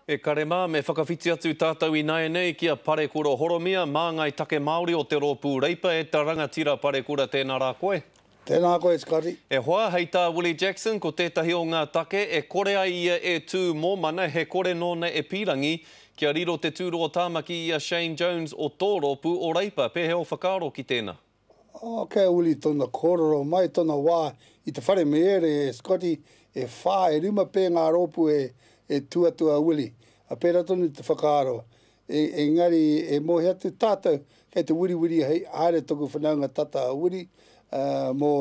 E kare mā, me whakawhiti atu tātou ināianei ki a Parekura Horomia, māngai take Māori o te Rōpū Reipa e ta rangatira Parekura tēnā rā koe. Tēnā koe Scotty. E hoa, hei tā Willie Jackson, ko tētahi o ngā take e kore ai ia e tū mō mana he kore nōna e pīrangi kia riro te tūru o Tāmaki i a Shane Jones o tō rōpū o Reipa. Pēhea ō whakaaro ki tēnā? Oh, kei a Willie tona kōrero mai tona wā i te whare me ere e Scotty, e whā, e rima pē ngā rōpū e, e tū atu a Willie. A pērā tonu te whakaaro. E, engari e mōhio atu tātou, kei te wiriwiri hei haere toku whanaunga tata a Willie, ā, mō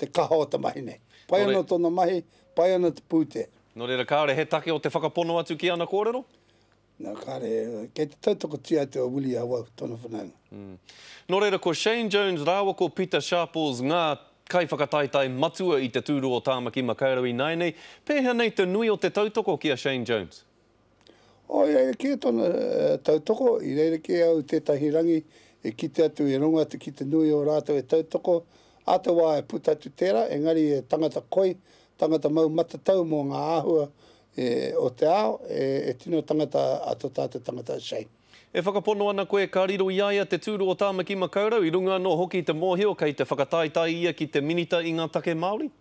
te kaha o te mahi nei. Pai ana tona mahi, pai ana te pūtea. Nō reira, kāore he take o te whakapono atu ki ana kōrero? Nā, kāre, kei te tautokotia atu a Willie awau, tōna whanaunga. Nō reira, ko Shane Jones rāua ko Pita Sharples ngā kaiwhakataetae matua i te tūru o Tāmaki Makaurau ināianei. Pēhea nei te nui o te tautoko ki a Shane Jones? Oh, i reira kē tōna tautoko, i reira kē au tētahi rangi e kite atu, e rongo atu ki te nui o rātou e tautoko, ā te wā e puta atu tērā, engari he tangata koi, tangata mau matatau mō ngā āhua E, o te ao, e, e tino tangata a to tatou tangata a Shane. E whakapono ana koe ka riro i a ia te tūru o Tāmaki Makaurau, i runga anō hoki i te mōhio kei te whakataetae ia ki te Minita i ngā take Māori?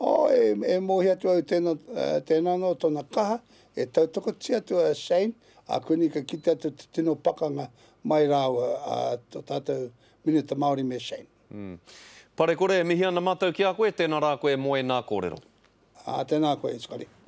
Oh, e, e mōhio atu au tēnā, tēnā anō tōna kaha, e tautokotia atu a Shane, a kuni ka kite atu te tino pakanga mai rāua a to tātou Minita Māori me Shane. Mm. Parekore, e mihi ana mātou ki a koe, tēnā rā koe mō ēnā kōrero. Ā, tēnā koe, Scotty.